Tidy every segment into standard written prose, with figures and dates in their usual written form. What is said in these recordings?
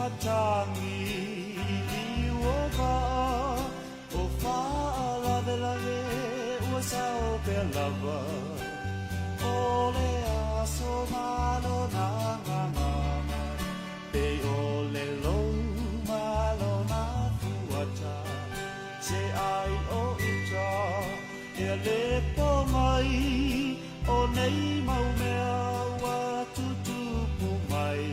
matagi i liu o vaa, o faalavelave ua sao pea lava, o le aso ma lona gagana, pei o le lou ma lona fuata, se ai o uta e lepo mai, o nei mau mea ua tutupu mai,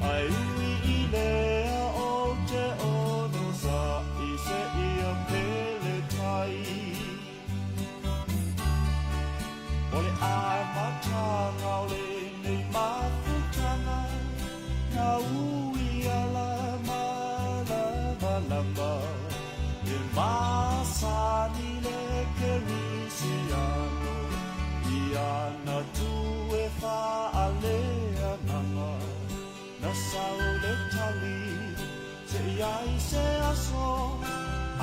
ae ui i lea ou te onosai seia pele tai. O le amataga o lenei mafutaga, na ui ala malamalama, e masani le Kerisiano i ana tū e faaleagaga. Na sau le tali, se i ai se aso,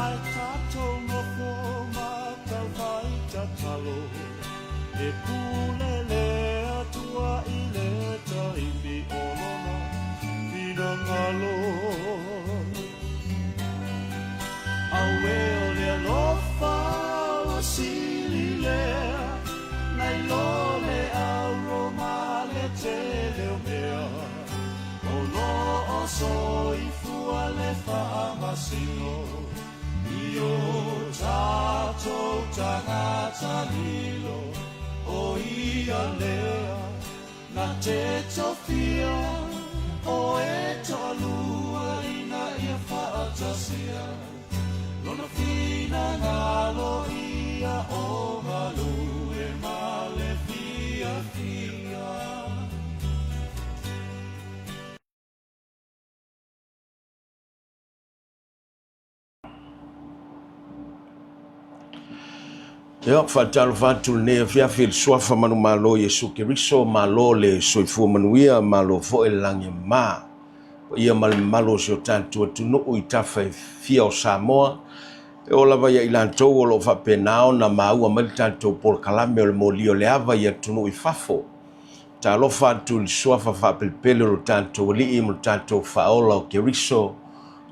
ae tatou nofo ma taufai tatalo, e pule le Atua i le taimi o lona finagalo. Auē o le alofa ua sili lea, nai lo le auro ma le tele o mea, o lo o soifua le faamasino i o tatou tagata lilo, o ia lea na te tofia o e toalua ina ia faatasia lona finagalo ia o galue ma le fiafia. Ia, faatalofa atu lenei afiafi i le Suafa manumalo Iesu Keriso, malo le soifua manuia, malo foi le lagi e mama. Paia ma le mamalu o si o tatou atunuu i tafa e fia o Samoa, e oo lava ia i latou o lo o faapena ona maua mai le tatou polokalame o le moli o le ava i atunuu i fafo. Talofa atu i le Suafa faapelepele o lo tatou Alii ma lo tatou Faaola o Keriso,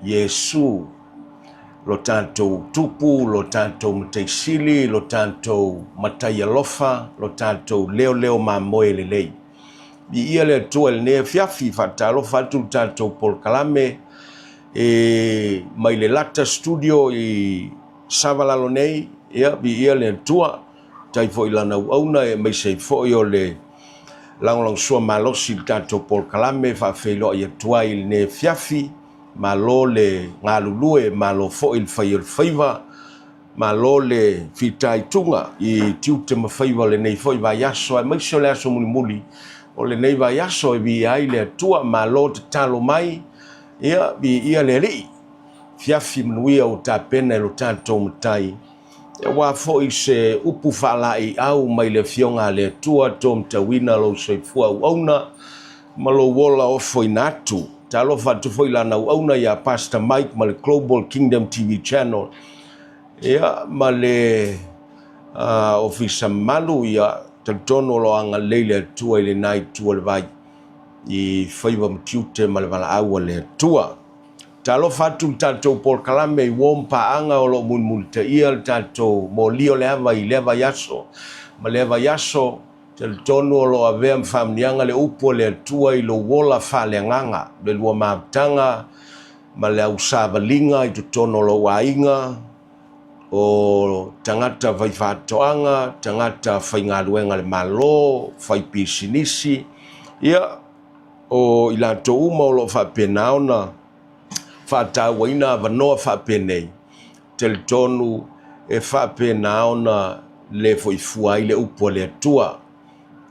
Iesu, lo tatou Tupu, lo tatou Matai Sili, lo tatou Matai alofa, lo tatou Leoleo mamoe lelei. Viia le Atua i lenei afiafi, faatalofa atu le tatou polokalame e mai le Lata Studio i Savalalo nei, ia viia le Atua. Tai foi i lana auauna aemaise ai foi o le lagolagosua malosi i le tatou polokalame e faafeiloai atu ai i lenei afiafi. Malo le galulue, malo foi le fai o le faiva, malo le fitaituga i tiute ma faiva o lenei foi vaiaso, aemaise o le aso mulimuli o lenei vaiaso e viia ai le Atua. Malo tatalo mai, ia viia le Alii. Afiafi manuia ua tapena e lo tatou Matai. Aua foi se upu faalaeiau mai le Afioga a le Atua, taumatauina lou soifua auauna ma lou ola ofoina atu. Talofa atu foi lana auauna ia Pastor Mike ma le Global Kingdom TV Channel, ia, ma le uh, ofisa mamalu, ia, talitonu o lo o agalelei le Atua i lena itu o le vai i faiva ma tiute ma le valaau a le Atua. Talofa atu le tatou polokalame i uo ma paaga o lo o mulimulitaia le tatou moli o le ava i lea vaiaso ma lea vaiaso. Talitonu o lo o avea ma faamanuiaga le upu a le Atua i lou ola faaleagaga, le lua mafutaga ma le ausavaliga i totonu o lou aiga, o tagata faifaatoaga, tagata faigaluega a le Malo, faipisinisi, ia, o i latou uma o lo o faapena ona faatauaina avanoa faapenei, talitonu e faapena ona le foifua ai le upu a le Atua.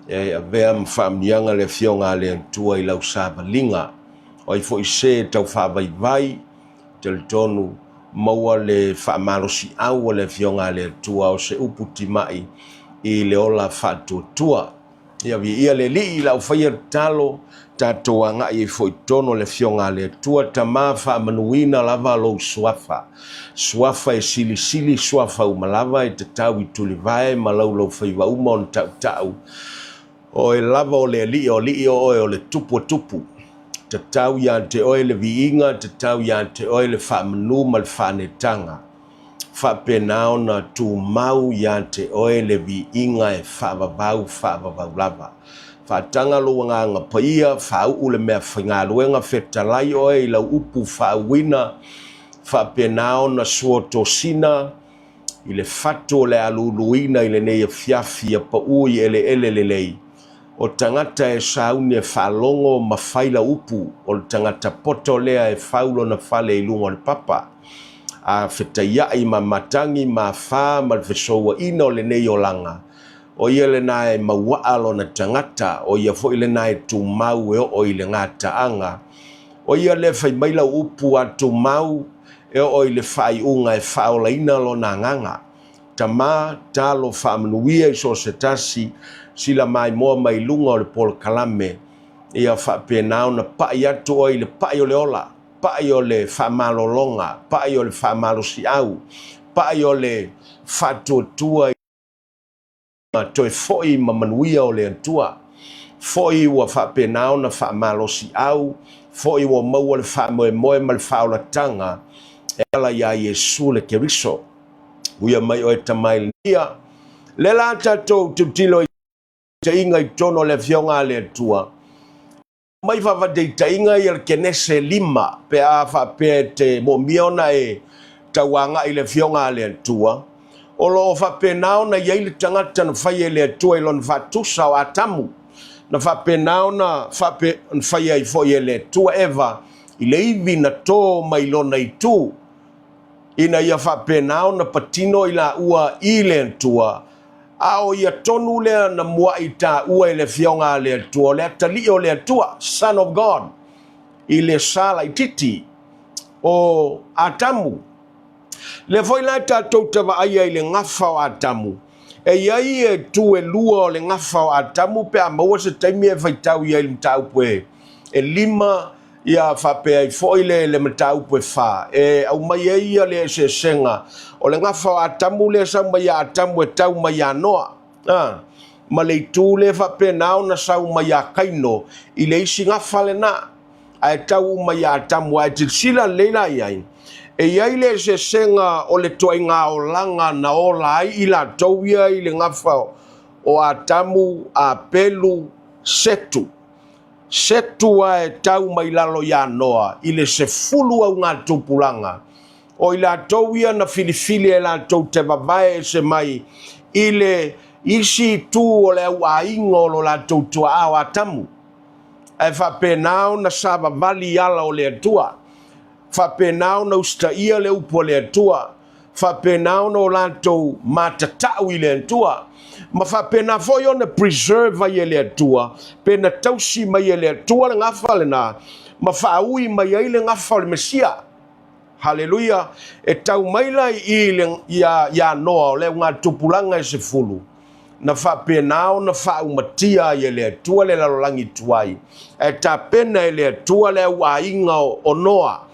E avea ma faamanuiaga le Afioga a le Atua i lau savaliga. O ai foi se tau faavaivai, talitonu maua le faamalosiau a le Afioga a le Atua o se upu timai i le ola faatuatua. Ia viia le Alii i lau faia tatalo, tatou agai ai foi i totonu o le Afioga a le Atua. Tama, faamanuina lava lou suafa, suafa e silisili suafa uma lava, e tatau i tulivae ma laulaufaiva uma ona tautau. Oe lava o le Alii o alii, o oe o le Tupu o tupu. Tatau ia te oe le viiga, tatau ia te oe le faamanu ma le faanetaga. Faapena ona tumau ia te oe le viiga e faavavau faavavau lava. Faataga lou Agaga Paia, faauu le meafaigaluega, fetalai oe i lau upu faauuina, faapena ona suotosina i le fatu o le aluluina i lenei afiafi ia pau i eleele lelei. O tagata e sauni e faalogo ma fai lau upu, o le tagata poto lea e fau lona fale i luga o le papa. A fetaiai ma matagi ma afa ma le fesouaina o lenei olaga, o ia lena e mauaa lona tagata, o ia foi lena e tumau e oo i le gataaga. O ia lea fai mai lau upu a tumau e oo i le faaiuga e faaolaina lona agaga. Tama, talo faamanuia i so o se tasi, sila maimoa mai luga o le polokalame, ia faapena ona pai atu oe i le pai o le ola, pai o le faamalologa, pai o le faamalosiau, pai o le faatuatua i toe foi ma manuia o le Atua. Foi ua faapena ona faamalosiau, foi ua maua le faamoemoe ma le faaolataga e ala iā Iesu le Keriso. Uia mai oe Tama i le Lea la tatou tilotilo i taiga i totonu o le Afioga a le Atua. Mai faavaitaitaiga ia le Kenese 5 pe a faapea e te moomia ona e tauagai i le Afioga a le Atua. O lo o faapena ona i ai le tagata na fai e le Atua i lona faatusa o Atamu, na faapena ona fai ai foi e le Atua Eva i le ivi na tō mai lona itu, ina ia faapena ona patino i laua i le Atua, a o ia tonu lea na muaʻi taua e le Afioga a le Atua, o le Atalii o le Atua, Son of God, i le sa laitiiti o Atamu. Lea foi la tatou te vaaia i le gafa o Atamu, e i ai itu e lua o le gafa o Atamu pe a maua se taimi e faitau i ai i le mataupu e 5, ia faapea ai foi le mataupu e 4, e aumai ai ia le eseesega o le gafa o Atamu lea sau mai ia Atamu e tau mai ia Noa, ma le itu lea faapena ona sau mai ia Kaino i le isi gafa lena, ae tau uma ia Atamu. Ae silasila lelei la i ai, e i ai le eseesega o le toaiga olaga na ola ai i latou ia i le gafa o Atamu, Apelu, Setu. Setu ae tau mai lalo iā Noa i le 10 augatupulaga, o i latou ia na filifili e latou te vavae ese mai i le isi itu o le auaiga o lo latou tuaa o Atamu, ae faapena ona savavali i ala o le Atua. Faapena ona usitaia le upu a le Atua, faapena ona o latou matatau i le Atua, ma faapena foi ona preserve ai e le Atua, pe na tausi mai e le Atua le gafa lena, ma faaui mai ai le gafa o le Mesia. Haleluia! E tau mai la i i le, ia, ia Noa o le augatupulaga e 10, na faapena ona faaumatia ai e le Atua le lalolagi tuai, ae tapena e le Atua le auaiga o Noa,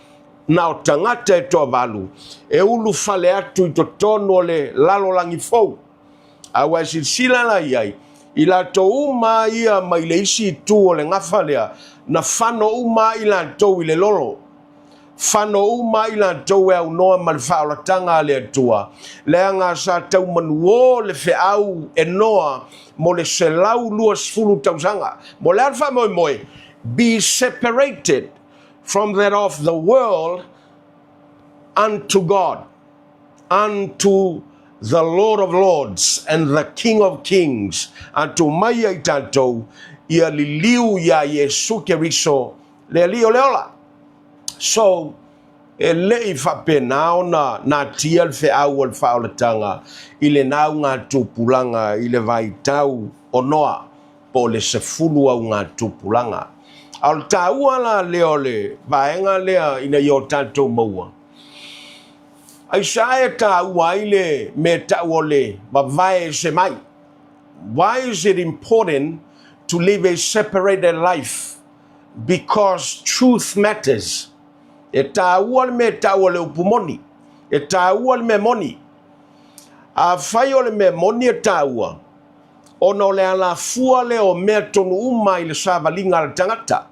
na o tagata e toavalu, e ulufale atu i totonu o le lalolagi fou. A ua e silasila la i ai, i latou uma ia mai le isi itu o le gafa lea, na fano uma ai latou i le lolo. Fano uma ai latou e aunoa ma le faaolataga a le Atua, leaga sa tau manuō le feau e Noa mo le 120 tausaga. Mo le a le faamoemoe? Be separated from that of the world unto God, unto the Lord of Lords and the King of Kings, a tuu mai ia i tatou, ia liliu iā Iesu Keriso, le Alii o le ola. So, e le i faapena ona natia le feau o le faaolataga i lena augatupulaga i le vaitau o Noa, po o le 10 augatupulaga. A o le taua la lea o le vaega lea ina ia o tatou maua, aisea e taua ai le mea tau o le vavae ese mai? Why is it important to live a separated life? Because truth matters. E taua le mea tau o le upu moni. E taua le mea moni. Afai o le mea moni e taua, ona o le alafua lea o mea tonu uma i le savaliga a le tagata.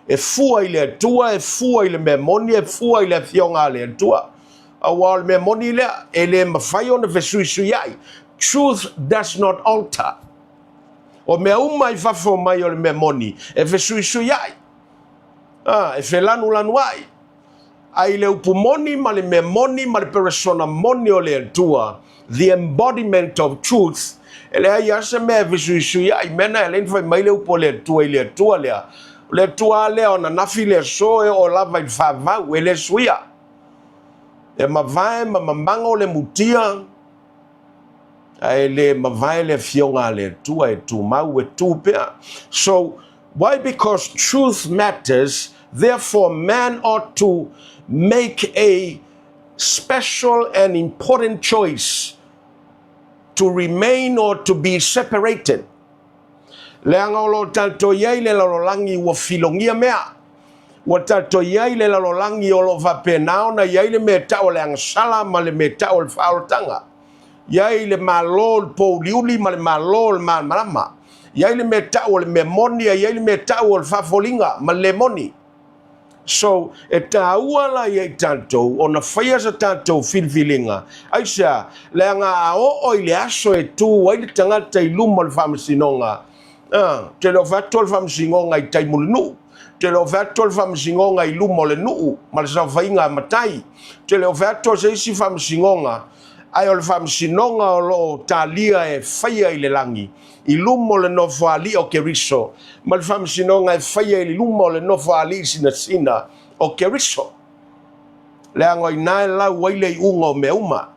E fua i le Atua, e fua i le mea moni, e fua i le Afioga a le Atua. Aua o le mea moni lea, e le mafai ona fesuisuiai. Truth does not alter. O mea uma i fafo mai o le mea moni, e fesuisuiai. Ah, e felanulanuai. Ae i le upu moni ma le mea moni ma le peresona moni o le Atua, the embodiment of truth, e leai lava se mea e fesuisuiai. Mea na e ala ai ona fai mai le upu o le Atua i le Atua lea, o le Atua lava lea o ananafi le aso e oo lava i le faavavau, e le suia. E mavae ma mamago le mutia, ae le mavae le Afioga a le Atua, e tumau, e tu pea. So, why? Because truth matters, therefore man ought to make a special and important choice to remain or to be separated. Leaga o lo o tatou i ai le lalolagi ua filogia mea. Ua tatou i ai le lalolagi o lo o faapena ona i ai le mea tau o le agasala ma le mea tau o le faaolataga. I ai le Malo o le pouliuli ma le Malo o le malamalama. I ai le mea tau o le mea moni a i ai le mea tau o le faafoliga ma le le moni. So, e taua la ia i tatou ona faia sa tatou filifiliga. Aisea? Leaga a oo i le aso e tu ai le tagata i luma o le faamasinoga, a, te le o fai atu o le faamasinoga i tai mulinuu, te le o fai atu o le faamasinoga i luma o le nuu ma le saofaiga a matai, te le o fai atu o se isi faamasinoga, ae o le faamasinoga o lo o talia e faia i le lagi, i luma o le Nofoalii o Keriso, ma le faamasinoga e faia i luma o le Nofoalii sinasina o Keriso. Leaga o i ina e lau ai le iuga o mea uma.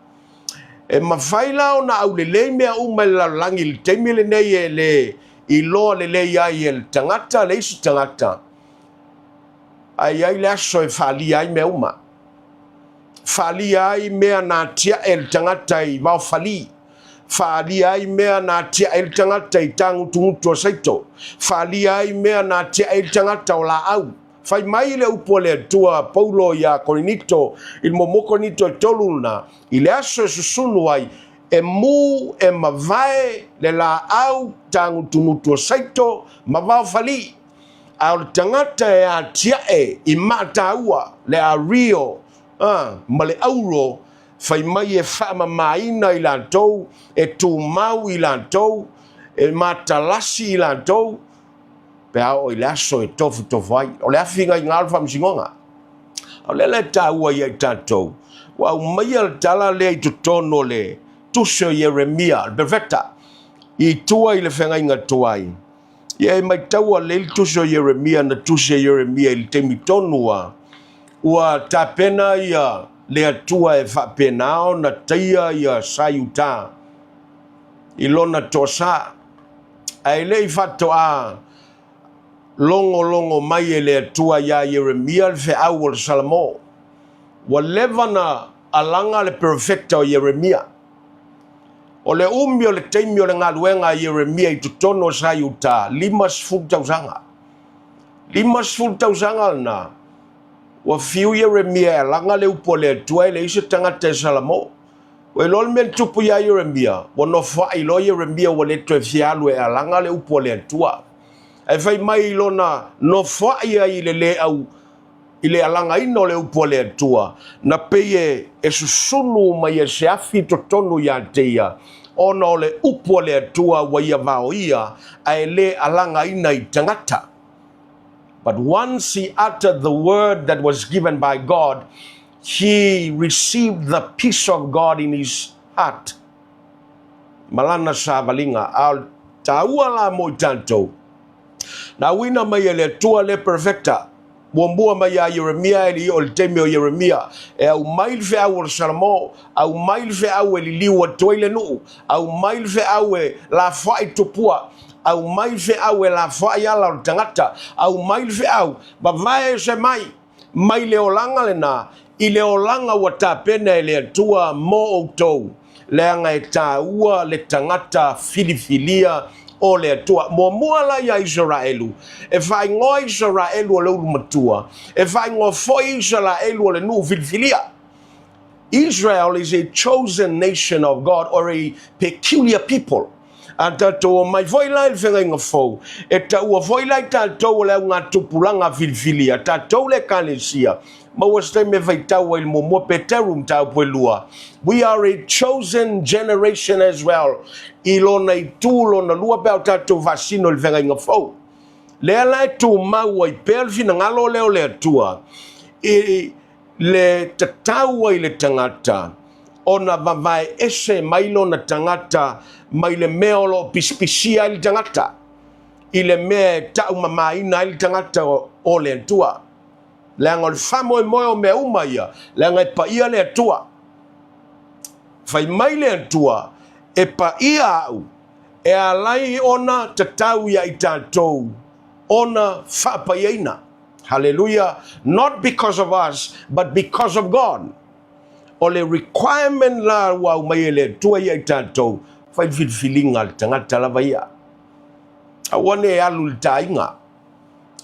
E mafai la ona aulelei mea uma i le lalolagi i le taimi lenei e le iloa lelei ai e le tagata le isi tagata, ae i ai le aso e faalia ai mea uma. Faalia ai mea na atiae e le tagata i vaofalī. Faalia ai mea na atiae ai le tagata i tagutugutu o saito. Faalia ai mea na atiae ai le tagata o laau. Fai mai le upu a le Atua Paulo iā Korinito i le muamua Korinito e tolu lena, i le aso e susunu ai, e mū e mavae le laau tagutugutu o saito ma vaofalī. A o le tagata e atiae i maataua le ario a, ma le auro, fai mai e faamamaina i latou, e tumau i latou, e matalasi i latou, pe a oo i le aso e tofutofo ai. O le afi gaiga o le faamasinoga. A o lea la e taua ia i tatou, ua aumaia le tala lea i totonu o le tusi o Ieremia, le perofeta, i tua i le feagaiga tuai. Ia e maitaua lelei le tusi o Ieremia na tusi e Ieremia i le taimi tonu a ua tapena ia le Atua e faapena ona taia ia Saiutā i lona toasā. Ae le i faatoa logologo mai e le Atua iā Ieremia le feau o le Salamo, ua leva na alaga le perofeta o Ieremia. O le umi o le taimi o le galuega a Ieremia i totonu o Saiutā, 50 tausaga. 50 tausaga lena, ua fiu Ieremia e alaga le upu a le Atua e leai se tagata e salamo. Ua iloa le mea na tupu iā Ieremia, ua nofoai loa Ieremia ua le toe fia alu e alaga le upu a le Atua. Ae fai mai i lona nofoai ai i le le au i le alagaina o le upu a le Atua, na pei e e susunu mai e se afi i totonu iā te ia, ona o le upu a le Atua ua ia vaoia ae le alagaina i tagata. But once he uttered the word that was given by God, he received the peace of God in his heart. Ma lana savaliga. A o le taua la mo i tatou, Na auina mai e le Atua le perfecta, muamua mai iā Ieremia e le i oo i le taimi o Ieremia, e aumai le feau o le Salamo, aumai le feau e liliu atu ai le nuu, aumai le feau e lafoai tupua, aumai le feau e lafoai ala o le tagata, aumai le feau, vavae ese mai. Mai le olaga lena i le olaga ua tapena e le Atua mo outou, leaga e taua le tagata filifilia o le Atua. Muamua la iā Isaraelu, e faaigoa Isaraelu o le ulu matua, e faaigoa foi Isaraelu o le nuu filifilia. Israel is a chosen nation of God or a peculiar people. A tatou omai foi la i le Feagaiga Fou, e taua foi la i tatou o le augatupulaga filifilia, tatou le Ekalesia. Maua se taimi e faitau ai i le muamua Peteru mataupu e lua. We are a chosen generation as well. I lona itu lona lua pe a o tatou faasino i le Feagaiga Fou. Lea la e tumau ai pea le finagalo lea o le Atua i le tatau ai le tagata ona vavae ese mai lona tagata mai le mea o lo o pisipisia ai le tagata i le mea e taumamaina ai le tagata o le Atua. Leaga o le faamoemoe o mea uma ia, leaga e paia le Atua. Fai mai le Atua, e paia au, e alai ona tatau ia i tatou ona faapaiaina. Hallelujah. Not because of us, but because of God. O le requirement la ua aumai e le Atua ia i tatou, fai le filifiliga a le tagata lava ia. Aua ne alu i le taiga.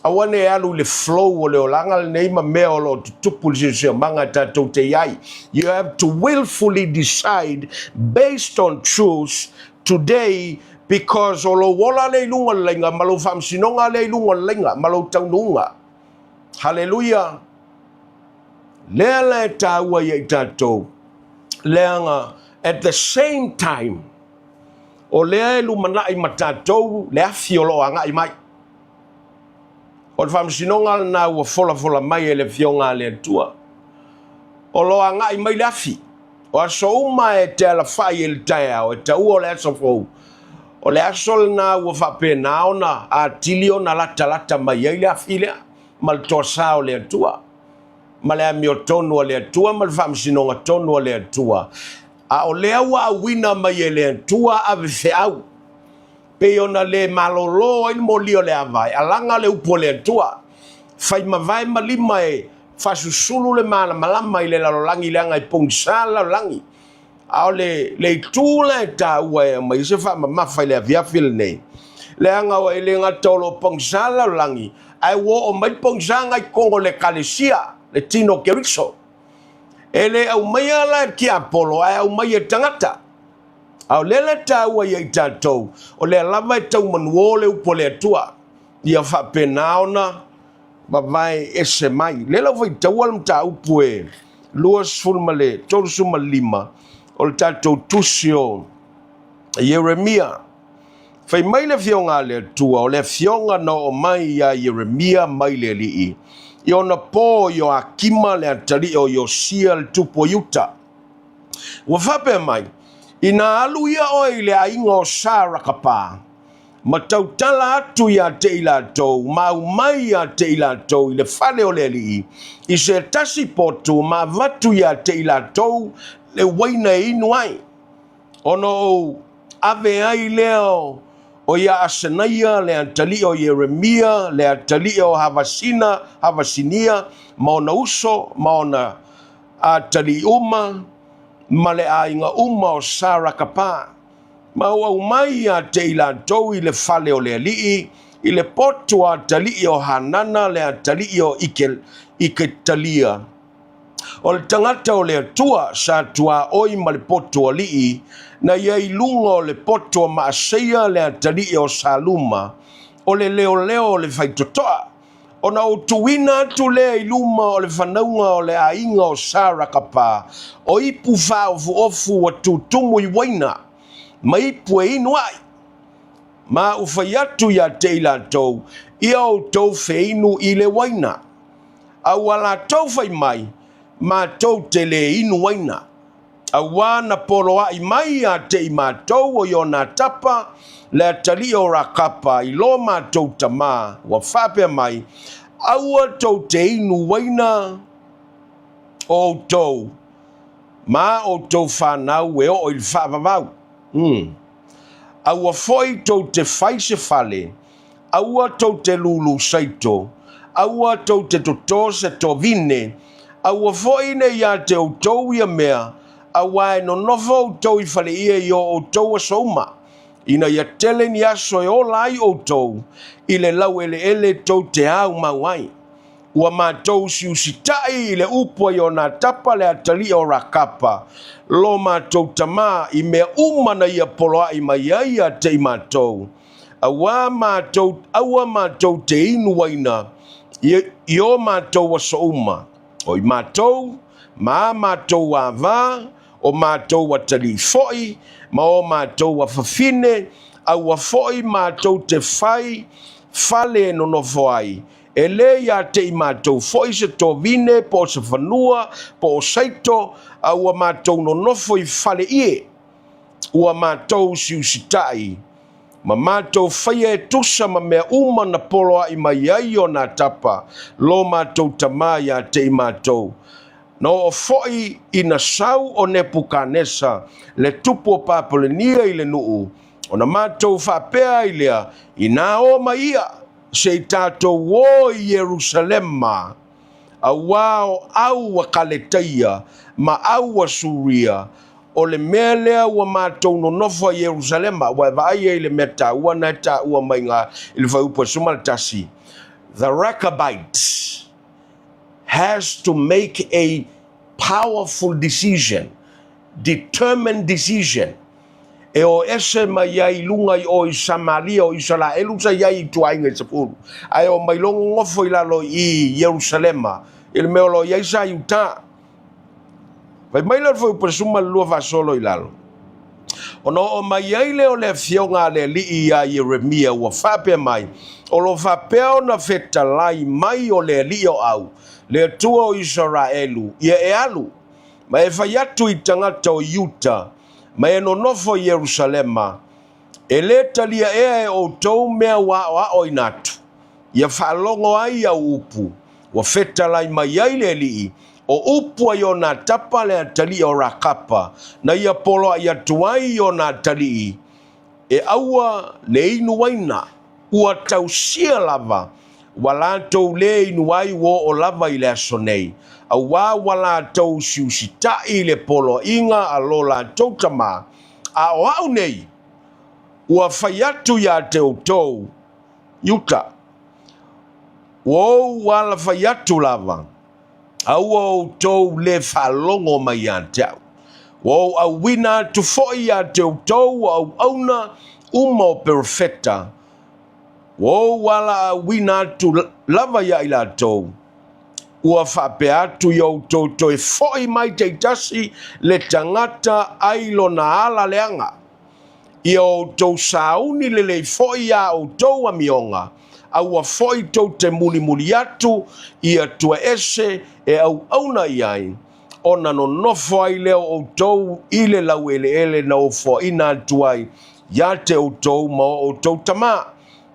Aua ne alu i le flow o le olaga lenei ma mea o lo o tutupu i le siosiomaga e tatou te i ai. You have to willfully decide based on truth today because o lou ola lea i luga o le laina ma lou faamasinoga lea i luga o le laina ma lou taunuuga. Haleluia! Lea la e taua ia i tatou, leaga at the same time, o lea e lumanai ma tatou le afi o lo o agai mai. O le faamasinoga lena ua folafola mai e le Afioga a le Atua. O lo o agai mai le afi. O aso uma e te alafai e le taeao, e taua o le aso fou. O le aso lena ua faapena ona atili ona latalata mai ai le afi lea, ma le toasā o le Atua, ma le amiotonu a le Atua, ma le faamasinoga tonu a le Atua. A o lea ua auina mai e le Atua ave feau, pei ona le malolo ai le moli o le ava, e alaga le upu a le Atua. Fai mavae ma lima e faasusulu le malamalama i le lalolagi leaga e pogisa le lalolagi. A o le, le itu la e taua e aumai se faamamafa i le afiafi lenei, leaga e le gata o lo o pogisa le lalolagi, ae ua oo mai le pogisaga i totonu o le Ekalesia, le tino o Keriso. E le aumaia la e le tiapolo, ae aumai e tagata. A o lea la e taua ia i tatou, o lea lava e tau manuō le upu a le Atua, ia faapena ona vavae ese mai. Lea la ua faitaua le mataupu e 20 ma le 35 o le tatou tusi o Ieremia. Fai mai le Afioga a le Atua, o le Afioga na oo mai iā Ieremia mai le Alii, i ona pō Ioakima le atalii o Iosia le tupu o Iuta. Ua faapea mai, Inā alu ia oe i le aiga o Sarakapa, ma tautala atu ia te i latou, ma aumai ia te i latou i le fale o le alii, i se tasi potu, ma avatu ia te i latou le uaina e inu ai. Ona ou ave ai lea o ia Asenaia le atalii o Ieremia, le atalii o Havasina, Havasinia, ma ona uso, ma ona atalii uma, ma le aiga uma o Sarakapa. Ma ou aumai ia te i latou i le fale o le alii, i le potu atalii o Hanana le atalii o Iketalia. O le tagata o le Atua sa tuaoi ma le potu alii, na ia i luga o le potu o Maaseia le atalii o Saluma, o le leoleo o le faitotoa. Ona ou tuuina atu lea i luma o le fanauga o le aiga o Sarakapa, o ipu faaofuofu ua tutumu i uaina, ma ipu e inu ai. Ma ou fai atu ia te i latou, Ia outou feinu i le uaina. A ua latou fai mai, Matou te le inu uaina. Auā na poloaʻi mai ia te i matou o Ionatapa, le atalii o Rakapa, i lo matou tamā, ua faapea mai, Aua tou te inu uaina o outou ma outou fanau e oo i le faavavau. Aua foi tou te fai se fale, aua tou te lūlū saito, aua tou te totō se tovine, aua foi ne iā te outou ia mea, auā e nonofo outou i faleie i o outou aso uma, ina ia tele ni aso e ola ai outou i le laueleele tou te aumau ai. Ua matou usiusitai i le upu a Ionatapa le atalii o Rakapa, lo matou tamā, i mea uma na ia poloaʻi mai ai ia te i matou, auā matou, aua matou te inu uaina i, i o matou aso uma, o i matou, ma a matou avā, o matou atalii foʻi, ma o matou afafine, aua foʻi matou te fai fale e nonofo ai, E lē ia te i matou foʻi se tovine po o se fanua po o saito, a ua matou nonofo i fale ie. Ua matou usiusitai, ma matou faia e tusa ma mea uma na poloaʻi mai ai Ionatapa, lo matou tamā ia te i matou. Na oo foʻi ina sau o Nepukanesa, le tupu o Papolenia i le nuu, ona matou faapea ai lea, Inā o mai ia, se i tatou o i Ierusalema, auā o au ua Kaletaia ma au ua Suria, o le mea lea ua matou nonofo ai i Ierusalema. Ua e vaai ai i le mea taua na e taua mai iga i le fuaiupu e 11, The Rechabites has to make a powerful decision, determined decision, e o ese mai ai i luga i o i Samaria o Isaraelu sa i ai i ituaiga i sefulu, ae o mai logo gofo i lalo i Ierusalema, i le mea o lo o i ai sa Iutā. Fai mai lea o le fuaiupu 12 faasolo i lalo. Ona oo mai ai lea o le afioga a le Alii iā Ieremia ua faapea mai, O lo faapea ona fetalai mai o le Alii o au, le Atua o Isaraelu, ia e alu, ma e fai atu i tagata o Iuta, ma e nonofo i Ierusalema, E lē talia ea e outou mea ua aʻoaʻoina atu, ia faalogo ai au upu, ua fetalai mai ai le Alii, o upu a Ionatapa le atalii o Rakapa, na ia poloaʻi atu ai i ona atalii, e aua le inu uaina, ua tausia lava ua latou lē inu ai ua oo lava i le aso nei, auā ua latou usiusitaʻi i le poloaiga a lo latou tamā, a o aʻu nei, ua fai atu iā te outou, Iuta, ua ou alafai atu lava, a ua outou lē faalogo mai iā te aʻu. Ua ou ʻauina atu foʻi iā te outou auauna uma o perofeta, Ua ou alaauina atu lava iā i latou, ua faapea atu i outou toe foʻi mai taitasi le tagata ai lona ala leaga. Ia outou sauni lelei foʻi iā outou amioga, a ua foʻi tou te mulimuli atu i Atua ese e auauna i ai, ona nonofo ai lea o outou i le laueleele na ofoaina atu ai iā te outou ma o outou tamā,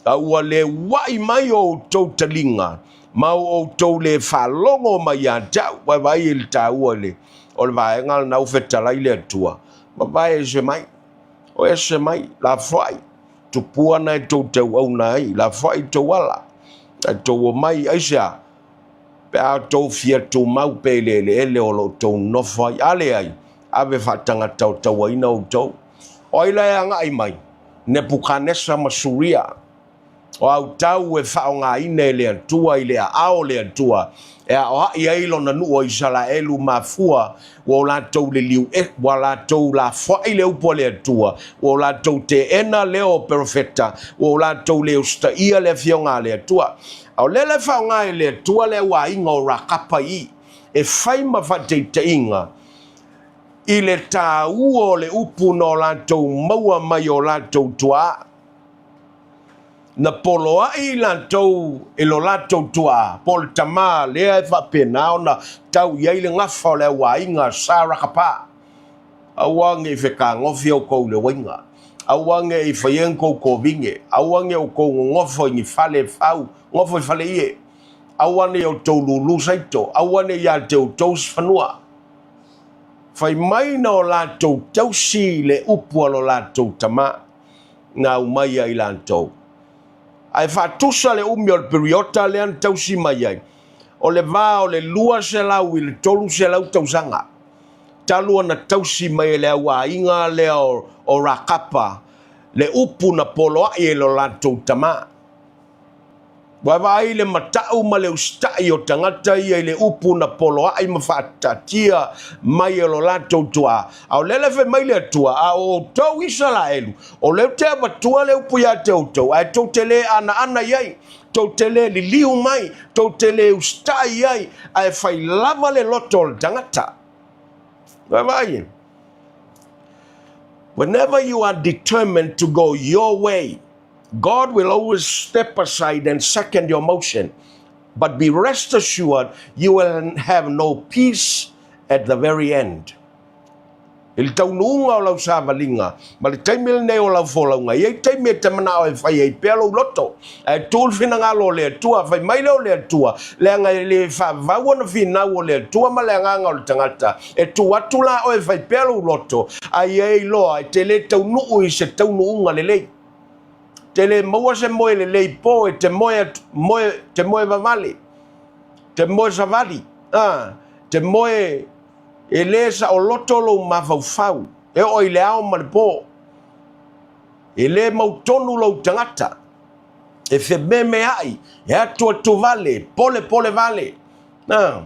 a ua lē uaʻi mai o outou taliga, ma o outou lē faalogo mai iā te aʻu. Ua e vaai i le taua i le, o le vaega lena ua fetalai le Atua, mavae ese mai, o ese mai, lafoai, tupua na e tou te auauna ai, lafoai tou ala, ae tou omai, aisea? Pe a outou fia tumau pea i le eleele o lo o outou nofo ai, a leai, ave faatagata o tauaina outou. O ai la e agai mai? Nepukanesa ma Suria. O autau e faaaogaina e le Atua i le aao o le Atua e aoaʻi ai lona nuu o Isaraelu mafua ua o latou liliu e, ua latou lafoaʻi le upu a le Atua, ua o latou teena leo o perofeta, ua o latou le usitaia le afioga a le Atua. A o lea la e faaaoga e le Atua le auaiga o Rakapa i e fai ma faataitaiga i le taua o le upu na o latou maua mai o latou tuaa. Na poloaʻi i latou e lo latou tuaa, po o le tamā lea e faapena ona tau i ai le gafa o le auaiga sa Rakapa. Aua ne i fekagofi oukou i le uaiga. Aua ne i faia ni kou kovine. Aua ne i oukou nonofo i ni fale e fau, nofo i fale ie. Aua ne i outou lūlū saito. Aua ne i iā te outou se fanua. Fai mai na o latou tausi i le upu a lo latou tamā, na aumai ai latou. Ae faatusa le umi o le piriota lea na tausi mai ai, o le va o le 200 i le 300 tausaga, talu ona tausi mai e le auaiga lea o Rakapa le upu na poloaʻi e lo latou tamā. Ua vaai le matau ma le usitai o tagata ia i le upu na poloai ma faataatia mai e lo latou tuaa. A o lea la e fai mai le Atua, A o outou Isaraelu, o lea ou te avatua le upu ia te outou, ae tou te le anaana i ai, tou te le liliu mai, tou te le usitai i ai, ae fai lava le loto o le tagata. Ua vaai. Whenever you are determined to go your way, God will always step aside and second your motion. But be rest assured, you will have no peace at the very end. I le taunuuga o lau savaliga, ma le taimi lenei o lau folauga, e i ai taimi e te manao e fai ai pea lou loto, ae tu le finagalo o le Atua, fai mai lea o le Atua, leaga e le faavavau ona finau o le Atua ma le agaga o le tagata, e tu atu la oe e fai pea lou loto, a ia e iloa e te le taunuu i se taunuuga lelei. Te le maua se moe lelei po e te moe, moe, te moe vavale, te moe savali, a, te moe e le saoloto lou mafaufau, e oo i le ao ma le po. E le mautonu lou tagata, e fememeai, e atuatu vale, polepole vale. A,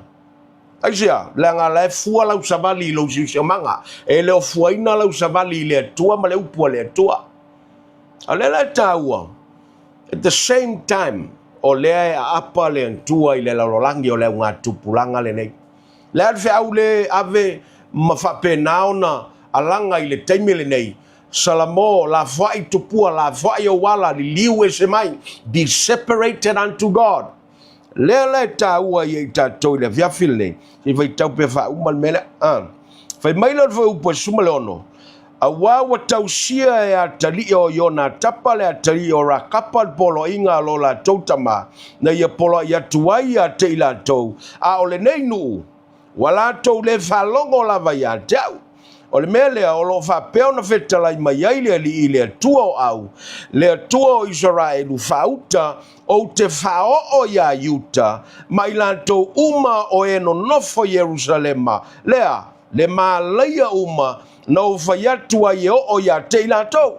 aisea, leaga la e fua lau savali i lou siosiomaga, e le o fuaina lau savali i le Atua ma le upu a le Atua. A o lea la e taua, at the same time, o lea e aapa le Atua i le lalolagi o le augatupulaga lenei. Le a le feau le ave ma faapena ona alaga i le taimi lenei, Salamo, lafoai tupua, lafoai ou ala, liliu ese mai, be separated unto God. Lea la e taua ia i tatou i le afiafi lenei, se i faitau pea faauma le mea lea. Ah. Fai mai lea o le fuaiupu e 16, Auā ua tausia e atalii o Ionatapa le atalii o Rakapa le poloaiga a lo latou tama, na ia poloai atu ai ia te i latou, a o lenei nuu, ua latou le faalogo lava ia te au. O le mea lea o lo o faapea ona fetalai mai ai le Alii, le Atua o au, le Atua o Isaraelu, faauta, ou te faaoo iā Iuta ma i latou uma o e nonofo i Ierusalema, lea, le malaia uma na ou fai atu ai e oo ia te i latou.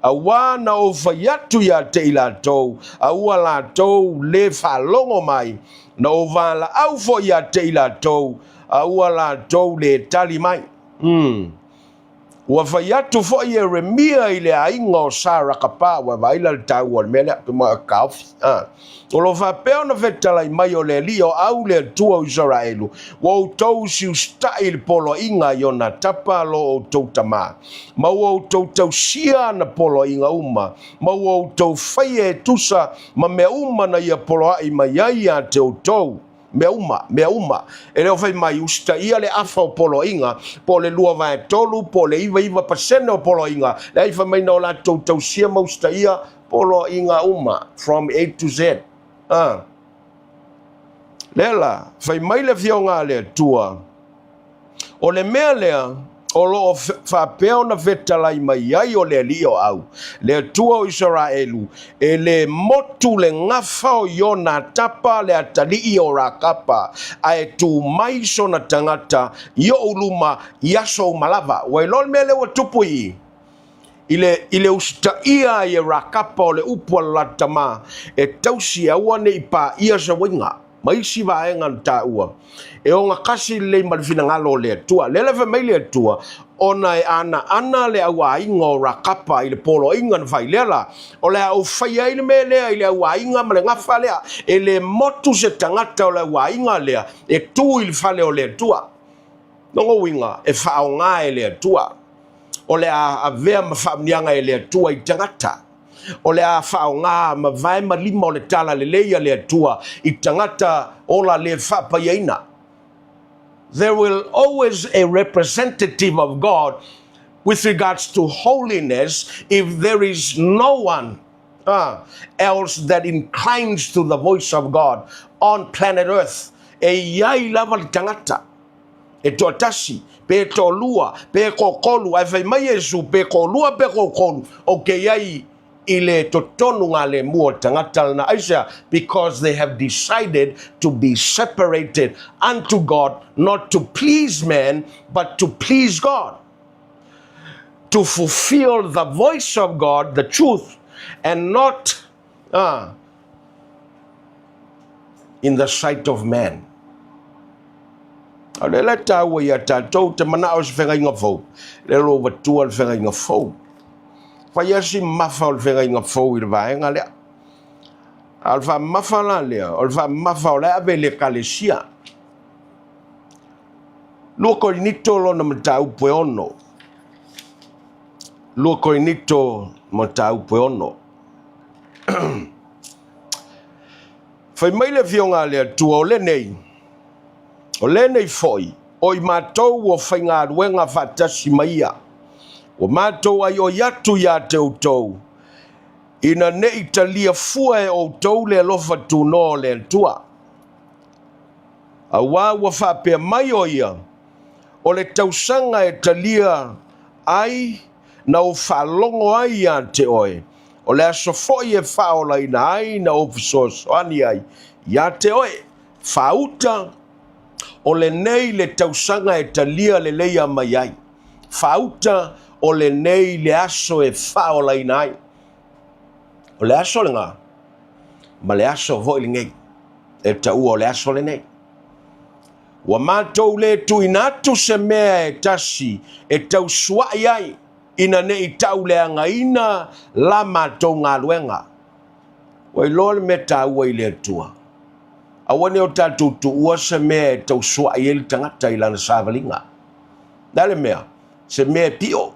Auā na ou fai atu ia te i latou, a ua latou le faalogo mai, na ou valaau foi ia te i latou, a ua latou le tali mai. Mm. Ua fai atu foi Ieremia i le aiga o Sarakapa, ua vaai la le taua o le mea lea, pe ma kaofi. Ah. O lo faapea ona fetalai mai o le Alii o au le Atua o Isaraelu, ua outou usiusitai i le poloaiga a Ionatapa lo outou tama, ma ua outou tausia ana poloaiga uma, ma ua outou faia e tusa ma mea uma na ia poloai mai ai ia te outou. Mea uma, mea uma. E le o fai mai, usitaia le afa o poloaiga, po o le 2/3, po o le 99% o poloaiga. Leai, fai mai na o latou tausia ma usitaia poloaiga uma, from A to Z. Ah. Lea la, fai mai le Afioga a le Atua, O le mea lea o lo o faapea ona fetalai mai ai o le Alii o Au, le Atua o Isaraelu, e le motu le gafa o Ionatapa le atalii o Rakapa, ae tu mai sona tagata i ou luma i aso uma lava. Ua iloa le mea lea ua tupu i i? I le, i le usitaia ai e Rakapa o le upu a le latou tama, e tausi e aua ne i paia se uiga. ma isi vaega na taua, e ogatasi lelei ma le finagalo o le Atua. Lea la fai mai le Atua, ona e anaana le auaiga o Rakapa i le poloaiga na fai. Lea la, o le a ou faia ai le mea lea i le auaiga ma le gafa lea. E le motu se tagata o le auaiga lea e tu i le fale o le Atua. Lona uiga, e faaaoga e le Atua. O le a avea ma faamanuiaga e le Atua i tagata. O le a faaaoga ma vae ma lima o le talalelei a le Atua i tagata ola le faapaiaina. There will always a representative of God with regards to holiness if there is no one uh, else that inclines to the voice of God on planet Earth. E iai lava le tagata. E toatasi, pe toalua, pe toatolu, ae fai mai Iesu, pe toalua pe toatolu, ou te i ai i le totonu ngā le mua o le tagata lena. Aisea? Because they have decided to be separated unto God, not to please man, but to please God. To fulfill the voice of God, the truth, and not uh, in the sight of man. A o lea la e taua ia tatou te manao i se fegaiga fou, lea o lo o vatua le fegaiga fou. Fai lava si mamafa o le fegaiga fou i le vaega lea. A o le faamamafa la lea, o le faamamafa o la e ave i le Ekalesia. 2 Korinito lona mataupu e 6. 2 Korinito mataupu e 6. Fai mai le Afioga a le Atua, o lenei, o lenei foi, o i matou ua faigaluega faatasi ma ia, ua matou aioi atu ia te outou, ina ne i talia fua e outou le alofa tunoa o le Atua. Auā ua faapea mai o ia, o le tausaga e talia ai na ou faalogo ai ia te oe, o le aso foi e faaolaina ai na ou fesoasoani ai ia te oe. Faauta, o lenei le tausaga e talia leleia mai ai. Faauta, o lenei le aso e faaolaina ai. O le aso lena, ma le aso foi lenei, e taua o le aso lenei. Ua matou le tuuina atu se mea e tasi e tausuai ai, ina ne i tauleagaina la matou galuega. Ua iloa le mea taua i le Atua. Aua ne i o tatou tuua se mea e tausuai ai le tagata i lana savaliga. O le a le mea? Se mea e pio,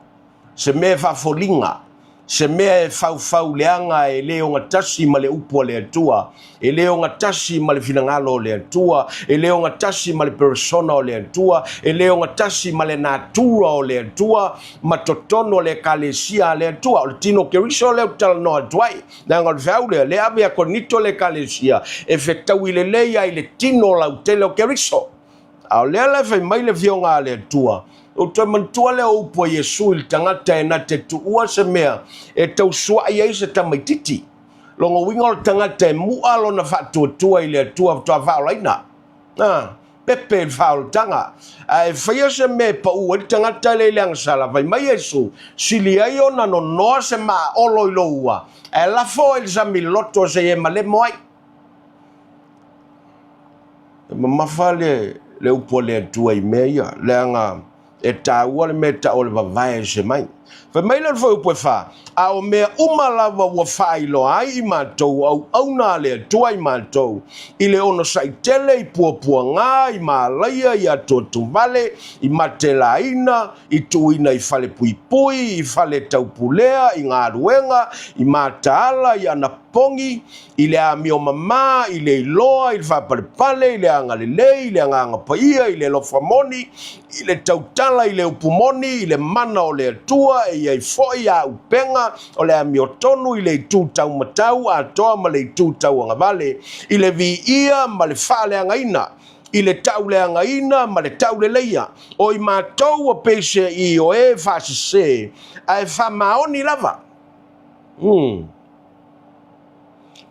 se mea e faafoliga, se mea e faufau leaga e le ogatasi ma le upu a le Atua, e le ogatasi ma le finagalo o le Atua, e le ogatasi ma le persona o le Atua, e le ogatasi ma le natura o le Atua, ma totonu o le Ekalesia a le Atua. O le tino o Keriso lea ou te talanoa atu ai. Leaga o le feau lea, lea ave ia Korinito le Ekalesia e fetaui lelei ai le tino lautele o Keriso. A o lea la e fai mai le Afioga a le Atua, ou toe manatua lea o upu a Iesu i le tagata e na te tuua se mea e tausuai ai se tamaititi. Lona uiga o le tagata e mu'a lona faatuatua i le Atua faatoa faaolaina. A, pepe i le faaolataga. Ae faia se mea e pau ai le tagata lea i le agasala, fai mai Iesu, sili ai ona nonoa se maa olo i lou ua, ae lafo oe i le sami loloto seia e malemo ai. E mamafa le, le upu a le Atua i mea ia, leaga e taua le mea e tau o le vavae ese mai. Fai mai le fuaiupu e 4, a o mea uma lava ua faailoa ai i matou o auauna a le Atua i matou, i le onosai tele, i puapuaga, i malaia, i atuatuvale, i matelaina, i tuuina i fale puipui, i fale taupulea, i galuega, i mataala, i anapogi, i le amio mamā, i le iloa, i le faapalepale, i le agalelei, i le agaga paia, i le alofa moni, i le tautala, i le upu moni, i le mana o le Atua, e i ai foi auupega o le amiotonu i le itu taumatau atoa ma le itu tauagavale, i le viia ma le faaleagaina, i le tauleagaina ma le tauleleia, o i matou ua peiseai o e faasese, ae faamaoni lava.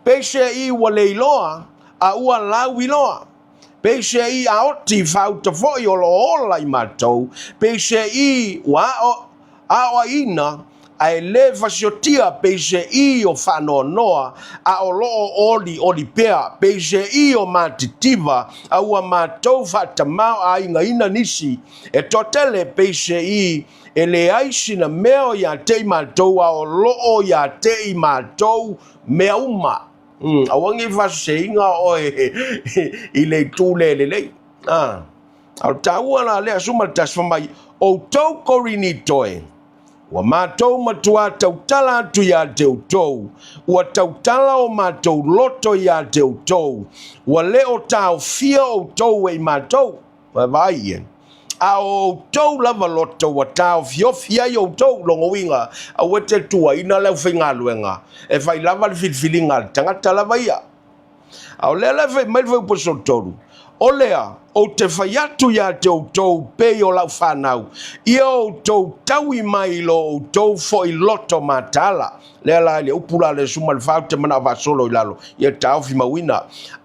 Peiseai ua le iloa, a ua lauiloa. Peiseai a oti faauta foi o lo o ola i matou, peiseai ua aoaina ae le fasiotia, peiseai o faanoanoa a o lo o olioli pea, peiseai o matitiva a ua matou faatamaoaigaina nisi e toatele, peiseai e leai sina mea o ia te i matou a o lo o ia te i matou mea uma. Aua ne i faaseseina oe i le itu le lelei. A o le taua la lea, 11 fai mai, outou Korinito e, ua matou matuā tautala atu ia te outou, ua tautala o matou loto ia te outou, ua le o taofia outou e i matou. Vaavaai i ai. A o outou lava loto ua taofiofi ai outou, lona uiga, aua e te tuuaina le aufaigaluega, e fai lava le filifiliga a le tagata lava ia. A o lea la e fai mai le fuaiupu 13, O lea, ou te fai atu ia te outou pei o lau fanau, ia outou taui mai i lo outou foi loto mataala. Lea la i le upu la le 14 ou te manao faasolo i lalo, ia taofi mauina.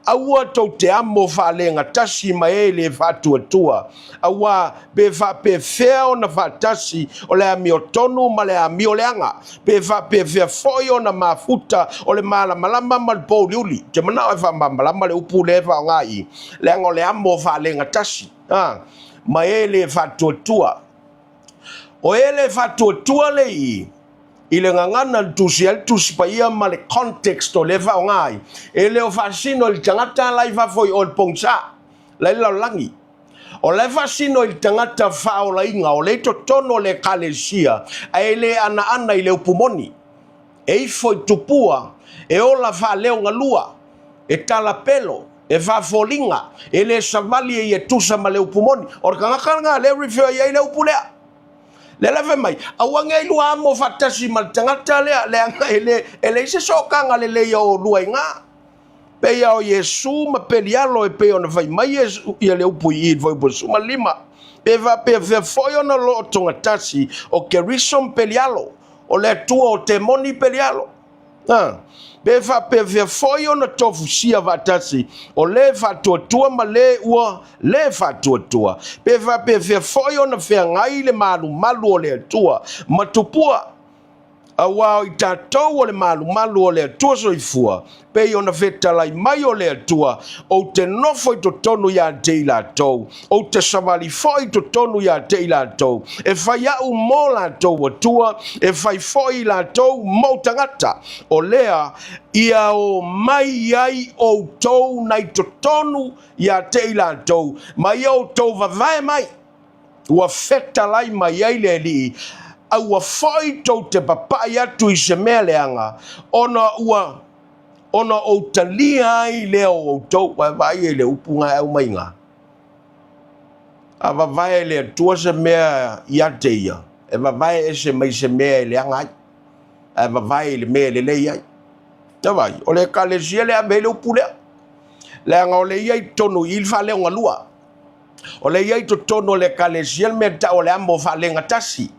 Aua tou te amo faalegatasi ma e le faatuatua, auā pe faapefea ona faatasi o le amiotonu ma le amioleaga, pe faapefea foi ona mafuta o le malamalama ma le pouliuli. Ou te manao e faamalamalama le upu lea e faaaoga i i, leaga o le amo faalegatasi a, ma e le faatuatua. O e le faatuatua le i i, i le gagana le tusi ai le tusi paia ma le context o lea e faaaoga ai, e le o faasino i le tagata la i fafo i o i le pogisa, la i le lalolagi. O la e faasino i le tagata faaolaina o lea i totonu o le Ekalesia, ae le anaana i le upu moni. E ifo i tupua, e ola faaleogalua, e talapelo, e faafoliga, e le savali e ia tusa ma le upu moni. O le tagata lena lea e refer i ai le upu lea. Lea la fai mai, aua ne i lua amo faatasi ma le tagata lea, leaga e le, e leai se sootaga lelei a oulua i ina. Pei a o Iesu ma Pelialo e pei ona fai mai Iesu ia le upu i i le fuaiupu 15. Pe faapefea foi ona lootogatasi o Keriso ma Pelialo, o le Atua o temoni Pelialo. A. Pe faapefea foi ona tofusia faatasi o le faatuatua ma le ua le faatuatua. Pe faapefea foi ona feagai le malumalu o le Atua ma tupua. Auā o i tatou o le malumalu o le Atua soifua, pei ona fetalai mai o le Atua, ou te nofo i totonu ia te i latou, ou te savali foi i totonu ia te i latou, e fai au mo latou Atua, e fai foi i latou mou tagata, o lea ia o mai ai outou nai totonu ia te i latou, ma ia outou vavae mai. Ua fetalai mai ai le Alii, Aua foi tou te papai atu i se mea leaga, ona ua ona ou talia ai lea o outou. Vaavaai i le upu na e aumai i ina. A vavae e le Atua se mea ia te ia, e vavae ese mai se mea e leaga ai, ae vavae i le mea e lelei ai. Vaai, o le Ekalesia lea e ave ai le upu lea, leaga o le ia i totonu i i le faaleogalua. O lea i ai totonu o le Ekalesia le mea tau o le amo faalegatasi.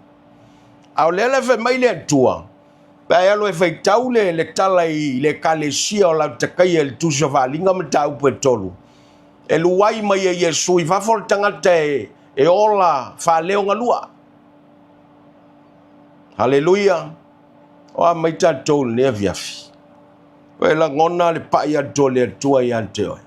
A o lea la e fai mai le Atua, pe a e alu e faitau le, le tala i le Ekalesia o Lautakaia i le Tusi o Faaaliga mataupu e 3, e luai mai e Iesu i fafo le tagata e, e ola faaleogalua. Haleluia! O a mai tatou i lenei afiafi? E lagona le pai atu o le Atua ia te oe.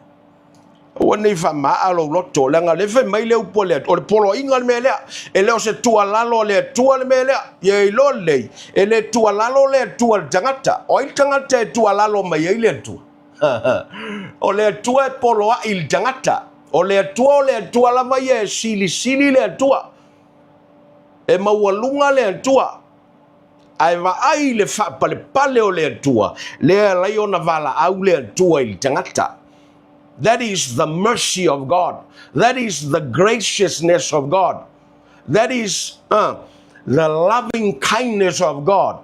Aua ne i faamaa lou loto, leaga o lea e fai mai le upu a le Atua, o le poloaiga le mea lea. E le o se tuualalo a le Atua le mea lea. Ia iloa lelei, e le tuualalo le Atua i le tagata. O ai le tagata e tuualalo mai ai le Atua? O le Atua e poloai i le tagata. O le Atua o le Atua lava ia e silisili le Atua. E maualuga le Atua. Ae vaai i le faapalepale o le Atua, lea e ala ai ona valaau le Atua i le tagata. That is the mercy of God. That is the graciousness of God. That is the loving kindness of God.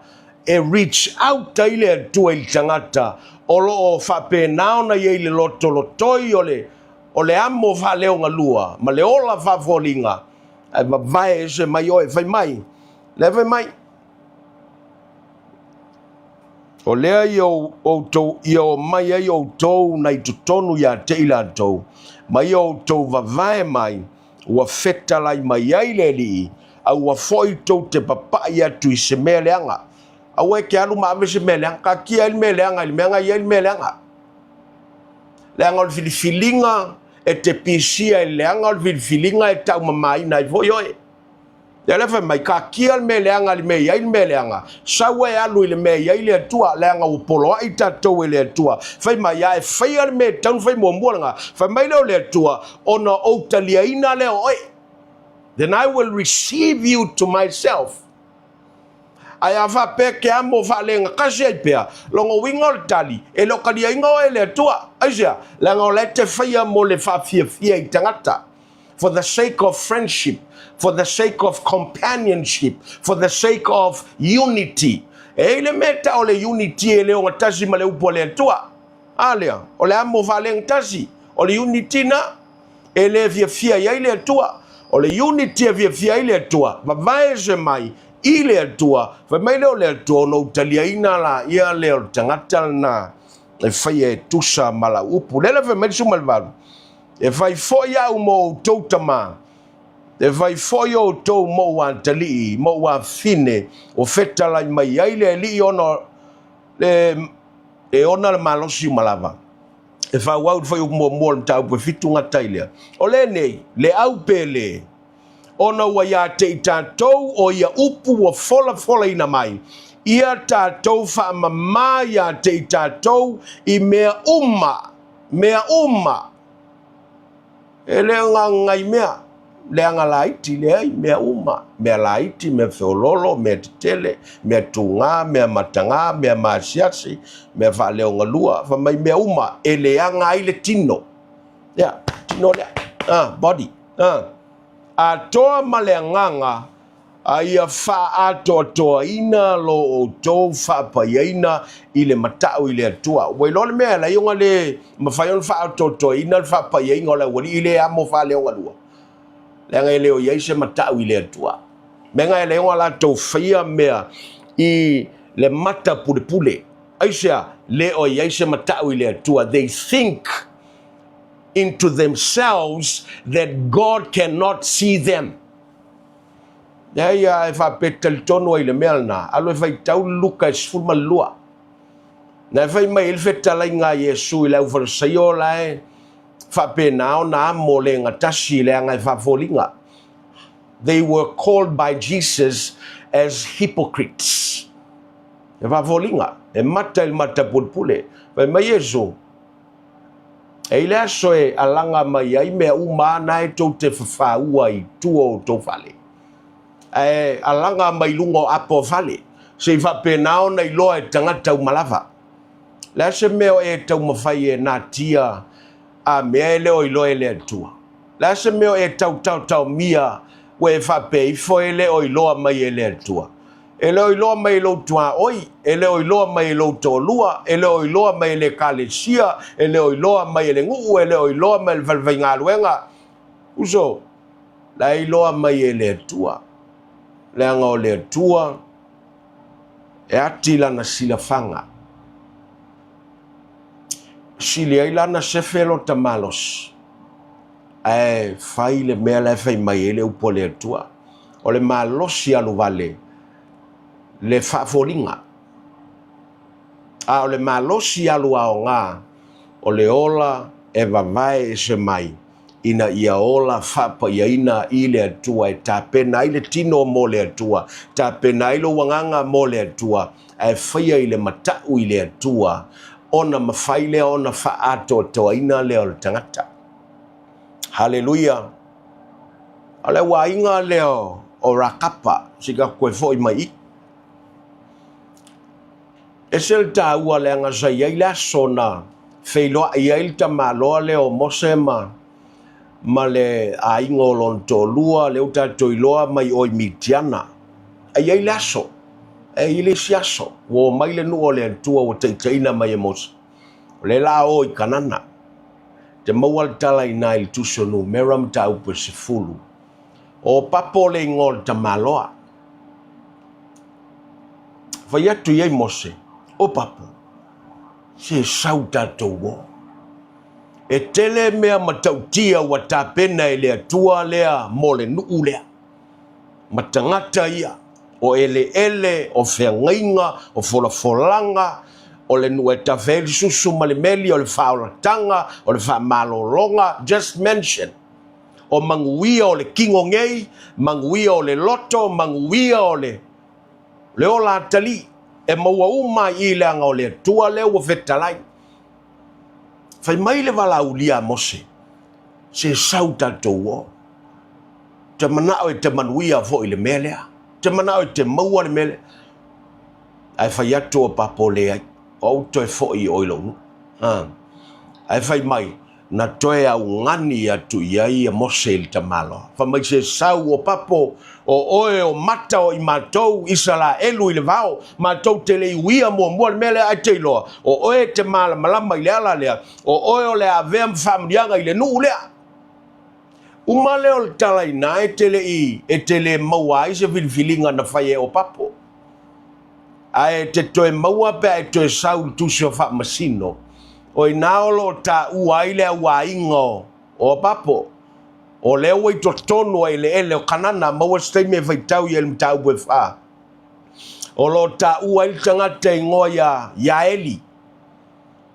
E reach out ai le Atua i le tagata o lo o faapena ona i ai le lotolotoi o le, o le amo faaleogalua ma le ola faafoliga, ae vavae ese mai oe, fai mai, Lea fai mai, o lea ia outou, ia o mai ai outou nai totonu ia te i latou, ma ia outou vavae mai, ua fetalai mai ai le Alii, a ua foi tou te papai atu i se mea leaga. Aua e te alu ma ave se mea leaga, taatia ai le mea leaga i le mea na i ai le mea leaga. Leaga o le filifiliga e te pisia i le leaga, o le filifiliga e taumamaina ai foi oe. Lea la fai mai, taatia le mea leaga i le mea e i ai le mea leaga, sau e alu i le mea e i ai le Atua, leaga ua poloai tatou e le Atua. Fai mai, a e faia le mea e tatau ona fai muamua lena, fai mai lea o le Atua, ona ou taliaina lea o oe. Then I will receive you to myself. Ae a faapea e te amo faalegatasi ai pea, lona uiga o le tali, e le o taliaina oe e le Atua. Aisea? Leaga o la e te faia mo le faafiafia i tagata. For the sake of friendship, for the sake of companionship, for the sake of unity. E i ai le mea e tau o le unity e le ogatasi ma le upu a le Atua. A lea, o le amo faalegatasi, o le unity na. E le fiafia i ai le Atua. O le unity e fiafia ai le Atua, vavae ese mai i le Atua, fai mai lea o le Atua, ona ou taliaina laia lea o le tagata lena e faia e tusa ma lau upu. Lea la fai mai le 18, E fai foi au mo outou tama, e fai foi outou mo ou atalii, mo ou afafine, ua fetalai mai ai le Alii ona le e ona le malosi uma lava. E faaauau i le fuaiupu muamua o le mataupu e fitu gata ai lea. O lenei, le au pele, ona ua ia te i tatou o ia upu ua folafolaina mai, ia tatou faamamā ia te i tatou i mea uma, mea uma. E le o nai mea leaga laiti, leai, mea uma, mea laiti, mea feololo, mea tetele, mea tugā, mea matagā, mea maasiasi, mea faaleogalua, fai mai mea uma e leaga ai le tino. Ia, tino lea, ah, body, ah. Atoa ma le agaga a ia faaatoatoaina lo outou faapaiaina i le matau i le Atua. Ua iloa le mea e alai ona le mafai ona faaatoatoaina le faapaiaina o le aualii i le amo faaleogalua, leaga e le o i ai se matau i le Atua. Mea na e alai ona latou faia mea i le mata pulepule. Aisea? Le o i ai se matau i le Atua. They think into themselves that God cannot see them. Leai a e faapea talitonu ai i le mea lena, alu e faitau le Luka e 12. Na e fai mai ai le fetalaiga a Iesu i le aufalesaio la e faapena ona amo le gatasi leaga e faafoliga. They were called by Jesus as hypocrites. E faafoliga, e mata i le mata pulepule. Fai mai Iesu, E i le aso e alaga mai ai mea uma ana e tou te fafāua i tua o tou fale, ae alaga mai luga o apo o fale, se i faapena ona iloa e tagata uma lava. Le a se mea o e taumafai e natia a mea e le o iloa e le Atua? Le a se mea o e tautaotaomia ua e faapea ifo e le o iloa mai e le Atua? E le o iloa mai e lou tuaoi, e le o iloa mai e lou toalua, e le o iloa mai e le ekalesia, e le o iloa mai e le nuu, e le o iloa mai e le falefaigaluega. Uso, la e iloa mai e le Atua. Leaga o le Atua e ati lana silafaga. Sili ai lana sefe lota malosi. Ae fai le mea la e fai mai ai le upu a le Atua. O le malosi alu vale le faafoliga, a o le malosi alu aoga o le ola e vavae ese mai ina ia ola faapaiaina i le Atua e tapena ai le tino mo le Atua, tapena ai lou agaga mo le Atua, ae faia i le matau i le Atua, ona mafai lea ona faaatoatoaina lea o le tagata. Haleluia! O le aiga lea o Rakapa, se i tatou toe foi mai i i. Ese le taua leaga sa i ai le aso na feiloai ai le tamaloa lea o Mose ma ma le aiga o lona toalua, lea ua tatou iloa mai o i Mitiana. A i ai le aso, e i ai le isi aso, ua omai le nuu o le Atua ua taitaiina mai e Mose. O lea la o i Kanana. Te maua le tala i ina i le tusi o Numera mataupu e 10. O Papo le igoa o le tamaloa. Fai atu i ai Mose, O Papo, se sau tatou o. E tele mea matautia ua tapena e le Atua lea mo le nuu lea. Ma tagata ia, o eleele, o feagaiga, o folafolaga, o le nuu e tafe ai le susu ma le meli, o le faaolataga, o le faamalologa, just mention. O manuia o le kino nei, manuia o le loto, manuia o le, le ola atalii, e maua uma ai i leaga o le Atua lea ua fetalai. Fai mai le valaaulia a Mose, se sau tatou o. Te manao e te manuia foi i le mea lea. Te manao e te maua le mea lea. Ae fai atu o Papo leai. O au toe foi i o i lou nuu. Ah. Ae fai mai, na toe augani atu i ai ia Mose i le tamaloa. Fai mai se sau o Papo, o oe o mata o i matou Isalaelu i le vao, matou te le i uia muamua le mea lea ae te iloa, o oe e te malamalama i le ala lea, o oe o le a avea ma faamanuiaga i le nuu lea. Uma lea o le tala ina e te le i, e te le maua ai se filifiliga na fai e Opapo. Ae e te toe maua pe a e toe sau i le tusi o Faamasino, o ina o lo o taua ai le auaiga o Opapo. O lea ua i totonu o eleele o Kanana, maua se taimi e faitau i ai le mataupu e fa. O lo o taua ai le tagata e igoa ia Iaeli,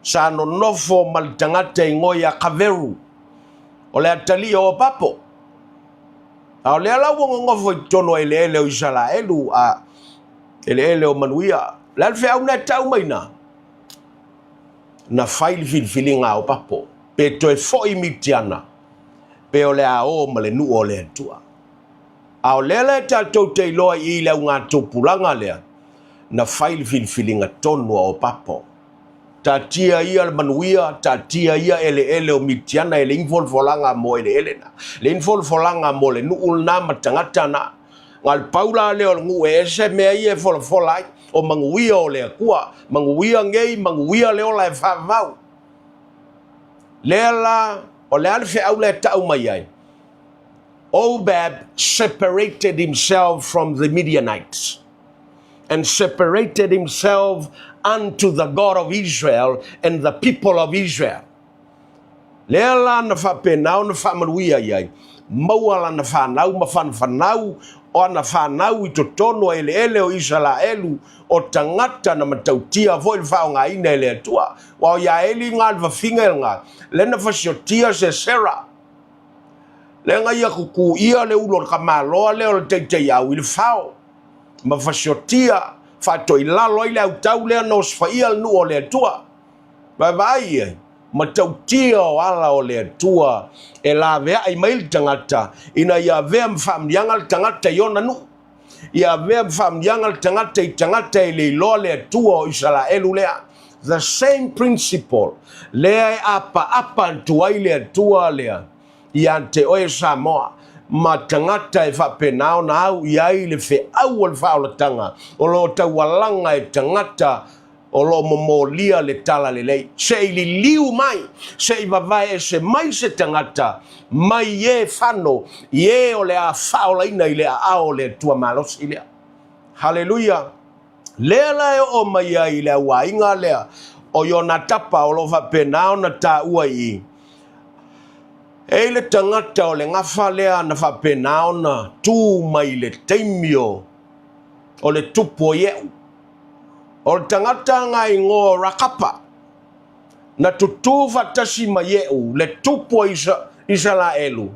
sa nonofo ma le tagata e igoa ia Kaveru, o le atalii o Opapo. A o lea la ua nonofo i totonu o eleele o Isaraelu, a eleele o Manuia. O le a le feau na e tau mai na? Na fai le filifiliga a Opapo, pe toe foi i Mitiana, pe o le a o ma le nuu o le Atua. A o lea la e tatou te iloa i i le augatupulaga lea, na fai le filifiliga tonu a Opapo. Taatia ia le manuia, taatia ia eleele o Mitiana, e leai ni folafolaga mo eleele na. Leai ni folafolaga mo le nuu lena ma tagata na. Na o le pau la lea o le nuu e ese mea ia e folafola ai, o manuia o le Atua, manuia nei, manuia le ola e faavavau. Lea la, o le a le feau lea e tau mai ai? Obab separated himself from the Midianites and separated himself unto the God of Israel and the people of Israel. Lea la na faapena ona faamanuia i ai, maua lana fanau ma fanafanau o ana fanau i totonu o eleele o Isaraelu, o tagata na matautia foi le faaaogaina e le Atua. Aua o Iaeli ga le fafine lena, lea na fasiotia Sesera. Lea na ia kukuia le ulu o le tamaloa lea o le taitaiau i le fao, ma fasiotia faatoilalo ai le autau lea na osofaia le nuu o le Atua. Vaavaai i ai, matautia o ala o le Atua e laveai mai le tagata ina ia avea ma faamanuiaga le tagata i ona nuu, ia avea ma faamanuiaga le tagata i tagata e le iloa le Atua o Isaraelu lea. The same principle lea e apaapa atu ai le Atua lea ia te oe Samoa ma tagata e faapena ona au i ai le feau o le faaolataga o lo o taualaga e tagata o lo o momolia le talalelei. Se i liliu mai, se i vavae ese mai se tagata mai i e fano, i e o le a faaolaina i le aao o le Atua malosi lea. Haleluia! Lea la e oo mai ai i le auaiga lea o Ionatapa o lo o faapena ona taua i i. E i le tagata o le gafa lea na faapena ona tu mai i le taimi o le tupu o Ieu. O le tagata na igoa o Rakapa, na tutū faatasi ma Ieu, le tupu o Isaraelu,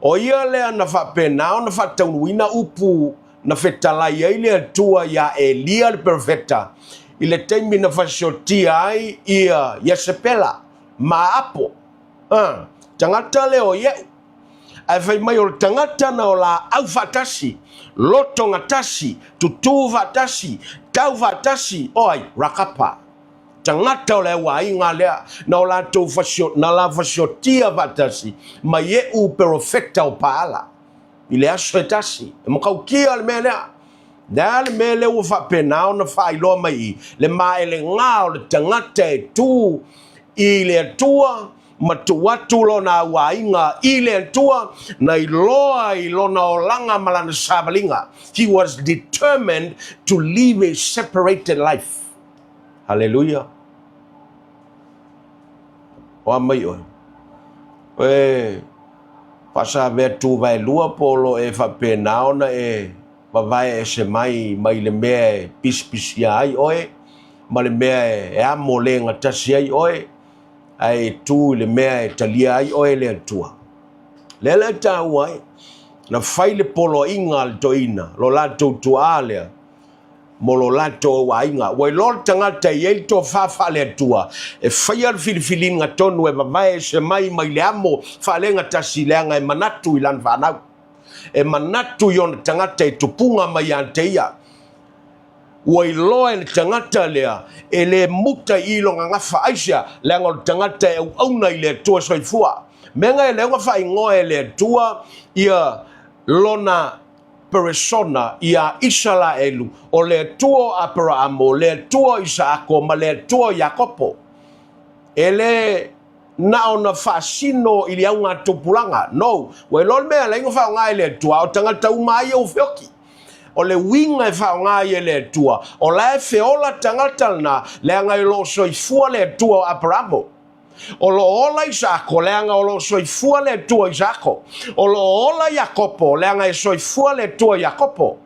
o ia lea na faapena ona faataunuuina upu na fetalai ai le Atua iā Elia le perofeta i le taimi na fasiotia ai ia Iesepela ma Aapo. A, tagata lea o Ieu. Ae fai mai o le tagata na o laau faatasi, loto gatasi, tutū faatasi, tau faatasi, o ai? Rakapa. Tagata o le auaiga lea na o latou fasio, na la fasiotia faatasi ma Ieʻu perofeta o Paala i le aso e tasi. E matautia le mea lea. Le a le mea lea ua faapena ona faailoa mai i le maelegā o le tagata e tū i le Atua ma tuu atu lona auaiga i le Atua, na iloa i lona olaga ma lana savaliga. He was determined to live a separated life. Haleluia. O a mai oe. E faasavea tuvaelua po o lo e faapena ona e vavae ese mai mai le mea e pisipisia ai oe ma le mea e amo le gatasi ai oe, ae e tu i le mea e talia ai oe e le Atua. Lea la e taua ai, na fai le poloaiga a le toeaina, lo latou tuaa lea, mo lo latou auaiga. Ua iloa le tagata e i ai le tofa faale-Atua, e faia le filifiliga tonu e vavae ese mai mai le amo faalegatasi leaga e manatu i lana fanau. E manatu i ona tagata e tupuga mai ia te ia. Ua iloa e le tagata lea e le muta i lona gafa. Aisea? Leaga o le tagata e auauna i le Atua soifua. Mea na e le ona faaigoa e le Atua ia lona peresona iā Isalaelu, o le Atua o Aperaamo, o le Atua o Isaako ma le Atua o Iakopo. E le. Na ona faasino i le augatupulaga. No. Ua iloa le mea e ala ai ona faaaoga e le Atua, o tagata uma lava ia ua feoti. O le uiga e faaaoga ai e le Atua, o la e feola tagata lena, leaga e lo o soifua le Atua o Aperamo. O lo o ola Isaako, leaga o lo o soifua le Atua o Isaako. O lo o ola Iakopo, leaga e soifua le Atua o Iakopo.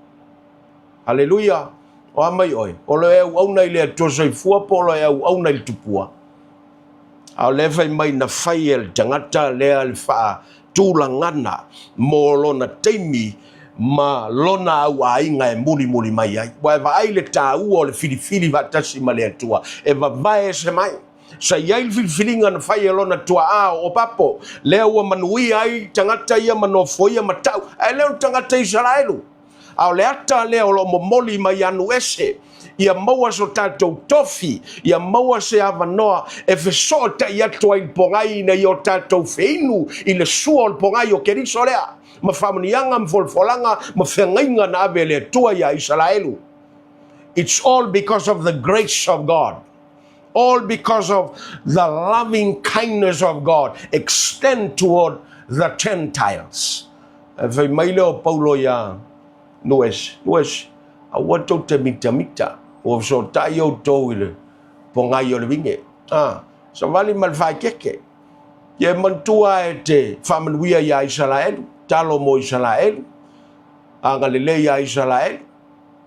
Aleluia! O a mai oe? O lo e auauna i le Atua soifua po o lo e auauna i le tupua? A o lea fai mai na fai e le tagata lea le faatulagana mo lona taimi ma lona auaiga e mulimuli mai ai. Ua e vaai le taua o le filifili faatasi ma le Atua e vavae ese mai. Sa i ai le filifiliga na fai e lona tuaa o Opapo, lea ua manuia ai tagata ia ma nofoia ma tau, ae le o le tagata Isaraelu. A o le ata lea o lo o momoli mai ia Nuese, ia maua so tatou tofi, ia maua se avanoa e fesootai atu ai i le pogai ina ia o tatou feinu i le sua o le pogai o Keriso lea, ma faamanuiaga ma folafolaga ma feagaiga na ave e le Atua iā Isaraelu. It's all because of the grace of God. All because of the loving kindness of God extend toward the Gentiles. E fai mai lea o Paulo iā Nuese, Nuese, aua tou te mitamita, ua fesootai outou i le pogai o le vine. A, savali ma le faekeke. Ia e manatua e te faamanuia iā Isaraelu, talo mo Isaraelu, agalelei iā Isaraelu.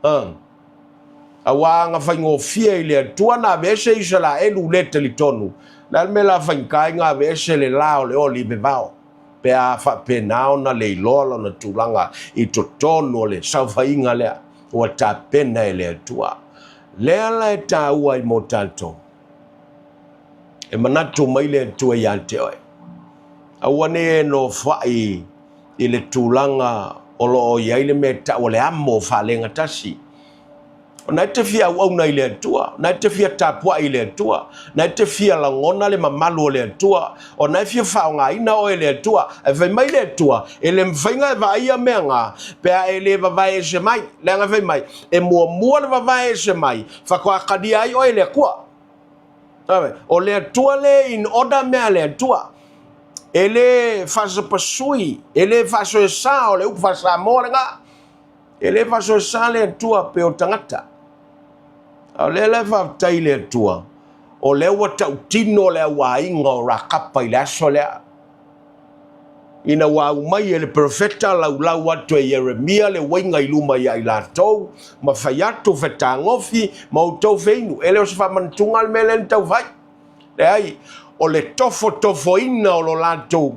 A, Auā na faigofie i le Atua na aveese Isaraelu le talitonu, le a le mea la faigata ai na aveese le la o le oli vevao, pe a faapena ona le iloa lona tulaga i totonu o le saofaiga lea ua tapena e le Atua. Lea la e taua ai mo tatou. E manatu mai le Atua ia te oe, aua ne i e nofoai i le tulaga o lo o i ai le mea e tau o le amo faalegatasi. O na e te fia auauna i le Atua, na e te fia tapuai i le Atua, na e te fia lagona le mamalu o le Atua, o na e fia faaaogaina oe e le Atua. Ae fai mai le Atua, e le mafai ona e vaaia mea na, pe a e le vavae ese mai. Leaga fai mai, e muamua le vavae ese mai, faatoa talia ai oe e le Atua. O le Atua le in order mea a le Atua. E le faasapasui, e le faasoesa, o le upu faa-Samoa lena. E le faasoesa le Atua pe o tagata. A o lea la e faafetai i le Atua, o lea ua tautino le auaiga o Rakapa i le aso lea. Ina ua aumai e le perofeta laulau atu e Ieremia le uaiga i luma ia i latou, ma fai atu, Fetagofi ma outou feinu. E le o se faamanatuga le mea lea na tau fai. Leai, o le tofotofoina o lo latou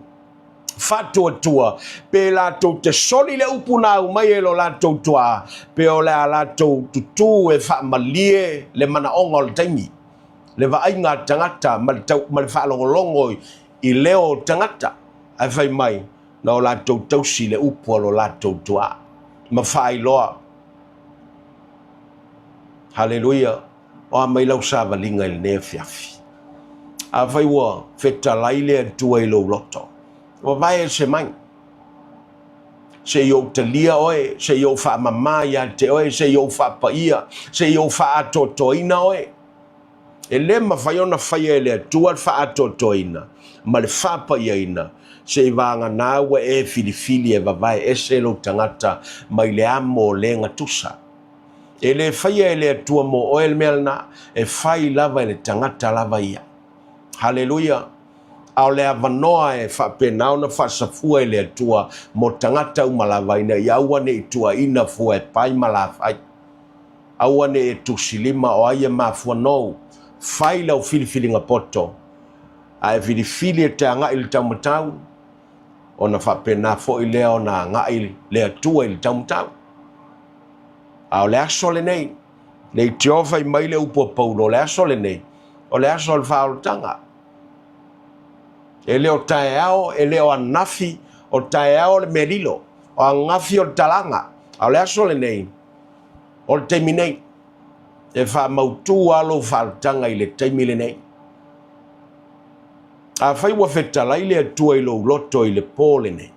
faatuatua, pe latou te soli le upu na aumai e lo latou tuaa, pe o le a latou tutū e faamalie le manaoga o le taimi, le vaaiga a tagata ma le, tau, ma le faalogologo i leo o tagata, ae fai mai, na o latou tausi le upu a lo latou tuaa, ma faailoa. Haleluia! O a mai lau savaliga i lenei afiafi? Afai ua fetalai le Atua i lou loto, vavae ese mai. Se i ou talia oe, se i ou faamama ia te oe, se i ou faapaia, se i ou faaatoatoaina oe. E le mafai ona faia e le Atua le faaatoatoaina ma le faapaiaina se i vagana ua e filifili e vavae ese lou tagata mai le amo o le gatusa. E le faia e le Atua mo oe le mea lena, e fai lava e le tagata lava ia. Haleluia! A o le avanoa e faapena ona faasafua e le Atua mo tagata uma lava ina ia aua ne i tuuaina fua e pai ma lafai. Aua ne i e tusilima o ai e mafua nou. Fai lau filifiliga poto, a e filifili e te agai i le taumatau, ona faapena foi lea ona agai le Atua i le taumatau. A o le aso lenei, leitioa fai mai le upu a Paulo, o le aso lenei, o le aso o le faaolataga. E le o taeao, e le o anafi, o taeao o le mea lilo, o anafi o le talaga. A o le aso lenei, o le taimi nei, e faamautu lava lou faaolataga i le taimi lenei. Afai ua fetalai le Atua i lou loto i le po lenei,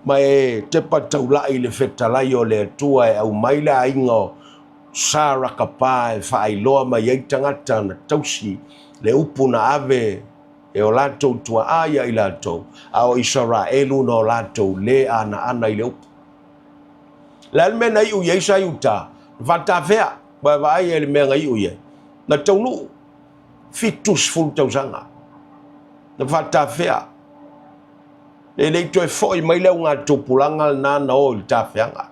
ma e tepa taulai i le fetalai o le Atua e aumai le aiga o Sa Rakapa e faailoa mai ai tagata na tausi le upu na ave. e o latou tuaa ia i latou, a o Isaraelu na o latou lē anaana i le upu. O le a le mea na iu i ai sa Iuta? Na faatafea, ua e vaai i le mea na iu i ai. Na taunuu 70 tausaga. Na faatafea. E le i toe foi mai le augatupulaga lena na o i le tafeaga.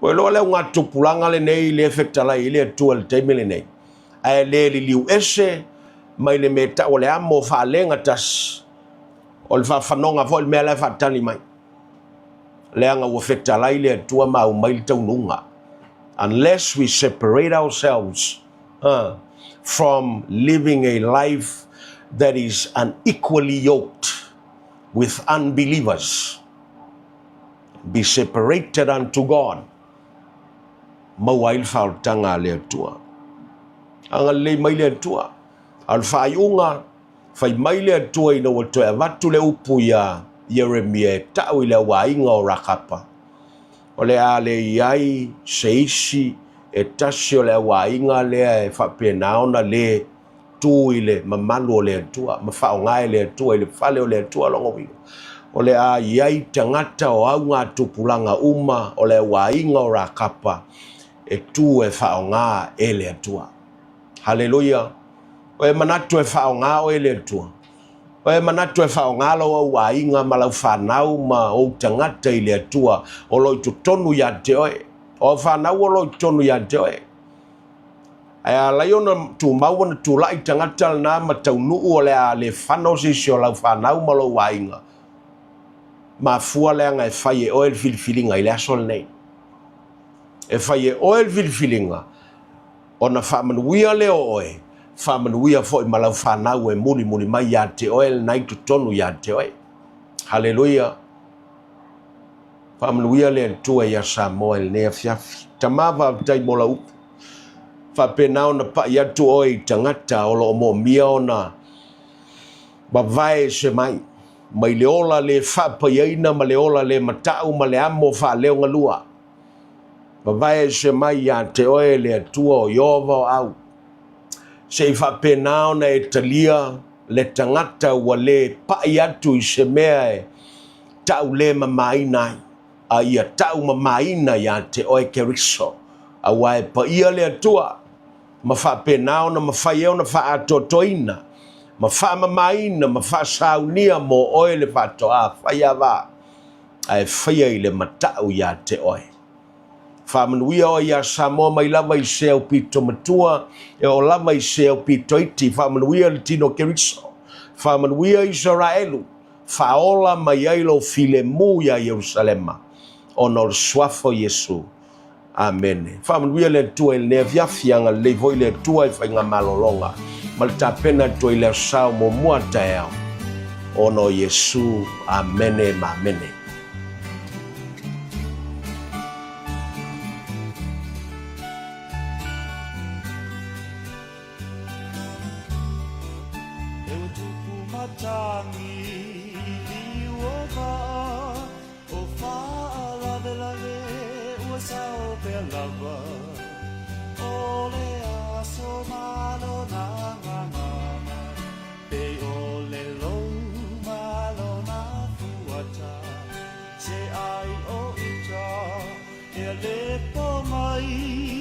Ua iloa le augatupulaga lenei lea e fetalai i le Atua i le taimi lenei, ae le liliu ese mai le mea e tau o le amo faalegatasi, o le faafanoga foi le mea la e faatali mai. Leaga ua fetalai le Atua ma aumai le taunuuga. Unless we separate ourselves from living a life that is unequally yoked with unbelievers, be separated unto God, maua ai le faaolataga a le Atua. Agalelei mai le Atua. A o le faaiuga, fai mai le Atua ina ua toe avatu le upu iā Ieremia e tau i le auaiga o Rakapa, o le a le i ai se isi e tasi o le auaiga lea e faapena ona le tu i le mamalu o le Atua ma faaaoga e le Atua i le fale o le Atua. Lona uiga, o le a i ai tagata o augatupulaga uma o le auaiga o Rakapa e tu e faaaoga e le Atua. Haleluia! O e manatu e faaaoga oe e le Atua. O e manatu e faaaoga lou auaiga ma lau fanau ma ou tagata i le Atua o lo o i totonu ia te oe. O au fanau o lo o i totonu ia te oe. Ae ala ai ona tumau ona tulai tagata lena ma taunuu o le a le fano se isi o lau fanau ma lou aiga. Mafua leaga e fai e oe le filifiliga i le aso lenei. E fai e oe le filifiliga ona faamanuia lea o oe, faamanuia foi ma lau fanau e mulimuli mai ia te oe lena i totonu ia te oe. Haleluia! Faamanuia le Atua iā Samoa i lenei afiafi. Tama faafetai mo lau upu. Faapena ona pai atu oe i tagata o lo o moomia ona vavae ese mai, mai le ola le faapaiaina ma le ola le matau ma le amo faaleogalua. Vavae ese mai iā te oe le Atua o Ieova o Au. Se i faapena ona e talia le tagata ua le pai atu i se mea e tau le mamaina ai, a ia tau mamaina iā te oe Keriso, auā e paia le Atua, ma faapena ona mafai ai ona faaatoatoaina, ma faamamaina, ma faasaunia mo oe le faatoā faiava, ae faia i le matau iā te oe. Faamanuia oe iā Samoa mai lava i se aupito matua, e oo lava i se aupito iti, faamanuia le tino Keriso, faamanuia Isaraelu, Faaola mai ai lou filemu iā Ierusalema, ona o le Suafa o Iesu. Amene. Faamanuia le Atua i lenei afiafi, agalelei foi le Atua i faigamalologa ma le tapena atu ai i le Aso Sa o muamua a taeao, ona o Iesu. Amene ma amene. E ua tupu matangi i liu o vaa, O faalavelave ua sao pea lava, O le aso ma lona gagana, Pei o le lou ma lona fuata, Se ai o uta, ea lepo mai.